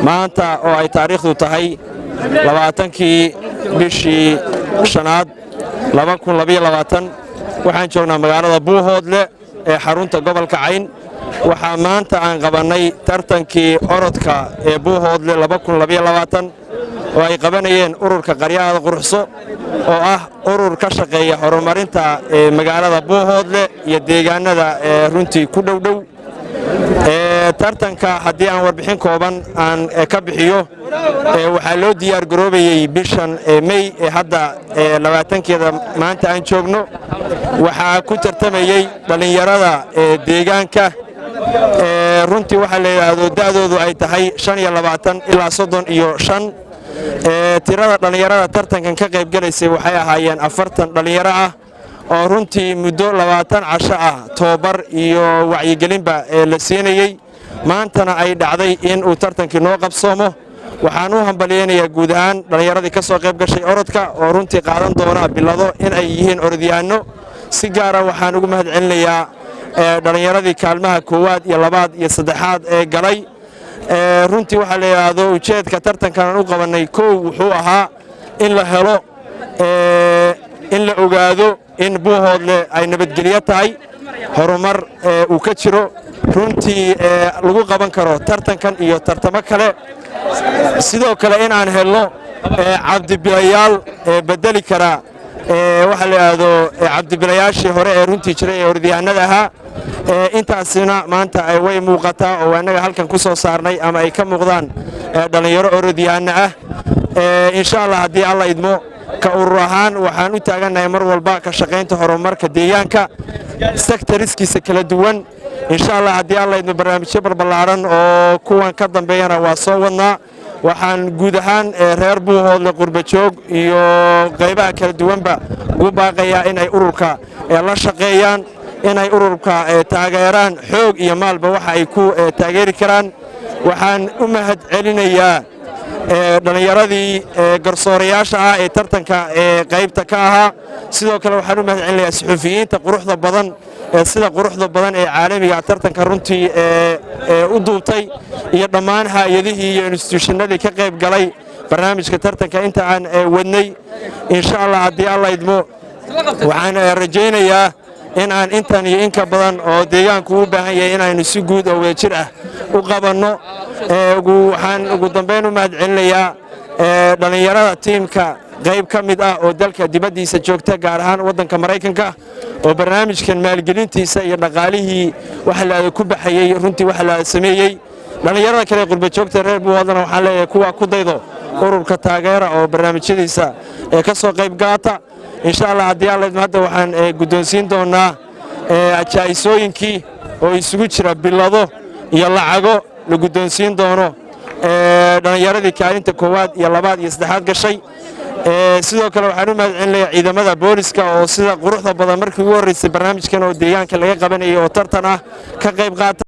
Maanta oo ay taariikhdu tahay 20-kii bishii shanaad, 2022, waxaan joognaa magaalada Buuhoodle ee xarunta gobolka Cayn. Waxaa maanta aan qabannay tartankii orodka ee Buuhoodle oo ay qabanayeen ururka Qaryahada Quruxso, oo ah urur ka shaqeeya horumarinta magaalada Buuhoodle iyo deegaanada ee runtii ku dhowdhow. Tartanka haddii aan warbixin kooban aan ka bixiyo, waxaa loo diyaar garoobayey bishan Mey ee hadda 20-keeda maanta aan joogno. Waxaa ku tartamayey dhallinyarada deegaanka, runtii waxaa la yidhaahdo da'doodu ay tahay 25 ilaa 35. Tirada dhallinyarada tartankan ka qaybgelaysay waxay ahaayeen 40 dhallinyaro ah, oo runtii muddo 20 casho ah tababar iyo wacyigelinba la siinayey. Maantana ay dhacday in uu tartankii noo qabsoomo. Waxaan u hambalyaynayaa guud ahaan dhallinyaradii ka soo qayb gashay orodka, oo runtii qaadan doona bilado in ay yihiin orodyahanno. Si gaara waxaan ugu mahad celinayaa dhallinyaradii kaalmaha koowaad iyo labaad iyo saddexaad ee galay. Runtii waxaa la yidhaahdo ujeedka tartankan aan u qabannay, kow, wuxuu ahaa in la helo, in la ogaado in Buuhoodle ay nabadgelyo tahay, horumar uu ka jiro, runtii lagu qaban karo tartankan iyo tartamo kale. Sidoo kale in aan helno cabdibilayaal bedeli kara waxaa la yidhaahdo cabdibilayaashii hore ee runtii jiray ee orodyahanada ahaa. Intaasina maanta way muuqataa, oo annaga halkan ku soo saarnay ama ay ka muuqdaan dhallinyaro orodyahanno ah. Insha Allah, haddii Alla idmo, ka urur ahaan waxaan u taagannahay mar walba ka shaqaynta horumarka deegaanka sectors-kiisa kala duwan. Insha Allah, haddii Alla idmo, barnaamijyo barballaaran oo kuwan ka dambeeyana waa soo wadnaa. Waxaan guud ahaan reer Buuhoodle, qurbajoog iyo qaybaha kala duwanba, ugu baaqayaa inay ururka la shaqeeyaan, inay ururka taageeraan xoog iyo maalba waxa ay ku taageeri karaan. Waxaan u mahad celinayaa dhallinyaradii garsoorayaasha ah ee tartanka ee qaybta ka ahaa. Sidoo kale waxaan u mahad celinayaa suxufiyiinta quruxda badan ee sida quruxda badan ee caalamiga tartanka runtii u duubtay, iyo dhammaan hay'adihii iyo institution-adii ka qayb galay barnaamijka tartanka inta aan wadnay. Insha Allah, haddii Alla idmo, waxaan rajaynayaa in aan intan iyo inka badan oo deegaanku u baahan yahay inaynu si guud oo wadajir ah u qabanno. Waxaan ugu dambayn u mahad celinayaa dhallinyarada tiimka qayb ka mid ah oo dalka dibaddiisa joogta, gaar ahaan waddanka Maraykanka, oo barnaamijkan maalgelintiisa iyo dhaqaalihii waxa laada ku baxayey runtii waxa la sameeyey. Dhallinyarada kale qurbajoogta reer Buuhoodlana waxaan leeyahay, kuwa ku daydo, ururka taageera oo barnaamijyadiisa ka soo qayb gaata. Insha Allah, haddii Alla idmo, hadda waxaan guddoonsiin doonnaa jaa'isooyinkii oo isugu jira bilado iyo lacago la guddoonsiin doono dhallinyaradii kaalinta koowaad iyo labaad iyo saddexaad gashay. Sidoo kale waxaan u mahad celinayaa ciidamada booliska, oo sida quruxda badan markii ugu horraysay barnaamijkan oo deegaanka laga qabanayay oo tartan ah ka qayb qaata.